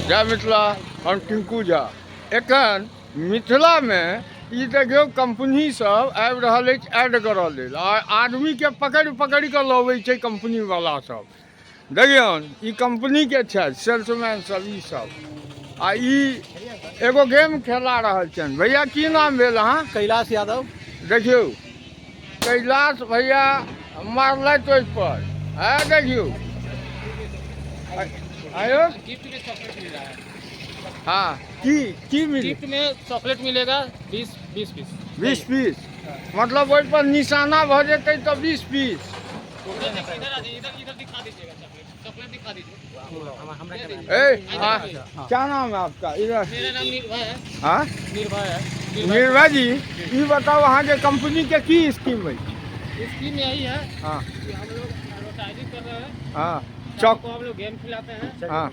जय मिथिला। हम टिंकू झा। एखन मिथिलामे ई देखियौ, कंपनी सब आबि रहल अछि ऐड करऽ लेल आ आदमीके पकड़ि पकड़ि कऽ लबै छै कंपनी वाला सब। देखियौन, ई कंपनीके छथि सेल्समैन सब ई सब आ ई एगो गेम खेला रहल छनि। भैया, की नाम भेल अहाँ? कैलाश यादव। देखियौ, कैलाश भैया मारलथि ओहिपर। है, देखियौ आयो। गिफ्ट में चॉकलेट मिल रहा है। हाँ, की की मिली? गिफ्ट में चॉकलेट मिलेगा, 20 20 पीस। 20 पीस, मतलब ओहि पर निशाना भऽ जेतै तऽ 20 पीस। इधर आ जाइए, इधर इधर दिखा दीजिएगा। चॉकलेट, चॉकलेट दिखा दीजिए। ए हाँ, क्या नाम है आपका इधर? मेरा नाम निर्भय है। हाँ? निर्भय है, निर्भय। निर्भय जी, ई बताउ, अहाँके कंपनी के की स्कीम अछि? स्कीम यही है कि हम लोग एडवर्टाइजिंग कर रहे हैं। चॉक को हम लोग गेम खिलाते हैं। हाँ,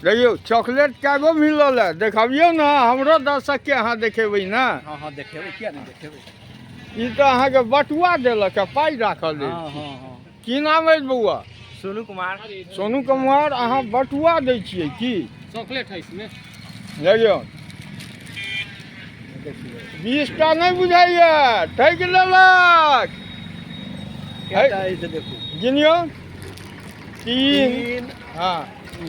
देखियौ, चॉकलेट कए गो मिलल है, देखबियौ ने हमरो दर्शकके। अहाँ देखेबै ने? हाँ, देखेबै, किया नहि देखेबै? ई तऽ अहाँके बटुआ देलक है, पाइ राखल अछि। हाँ हाँ हाँ की नाम अछि बौआ? सोनू कुमार। सोनू कुमार, अहाँ बटुआ दै छियै की? चॉकलेट है इसमें। देखियौ, 20टा नहि बुझाइया, ठकि लेलक। कएटा अछि, देखू। गिनियौ, तीन। तीन।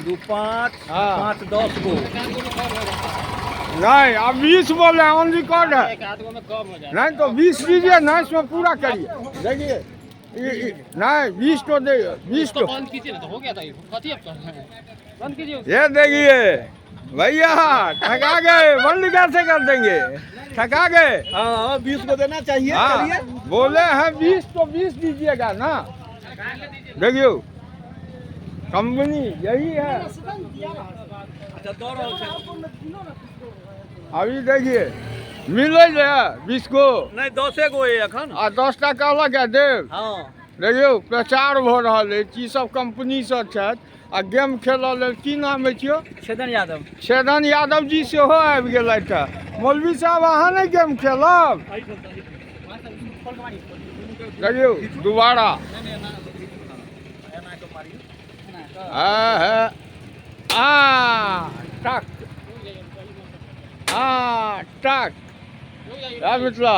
दू, पाँच। पाँच, 10 गो। एक आध गो में कम हो जाता है। नहीं, अब 20 बोले, ऑन रिकॉर्ड है। एक आध गो में कम हो जाता है। नहीं तो 20 दीजिए ना इसमें, पूरा करिए। देखिए, नहीं, 20 तो दे, 20 इसको तो। बंद कीजिए ना, तो हो गया था ये। कथी अब कर रहे हैं? बंद कीजिए उसको। ये देखिए भैया, ठका गए। बंद कैसे कर देंगे? ठका गए। हाँ, 20 गो देना चाहिए। चलिए। बोले हैं 20 तो 20 दीजिएगा ना। देखियो, कंपनी यही है। अच्छा, दऽ रहल छै। अभी देखिए, मिले है 20 को? नहि, 10 गो अइ एखन। आ 10टा कहलक है देव। देखियौ, प्रचार भऽ रहल अछि। ई सब कंपनी सब छथि आ गेम खेलऽ लेल। की नाम अछि यौ? छेदन यादव। छेदन यादव जी सेहो आबि गेलथि हँ। मौलवी साहब, अहाँ नहि गेम खेलब? देखियौ दोबारा। हाँ, आ टक, आ टक। जय मिथिला।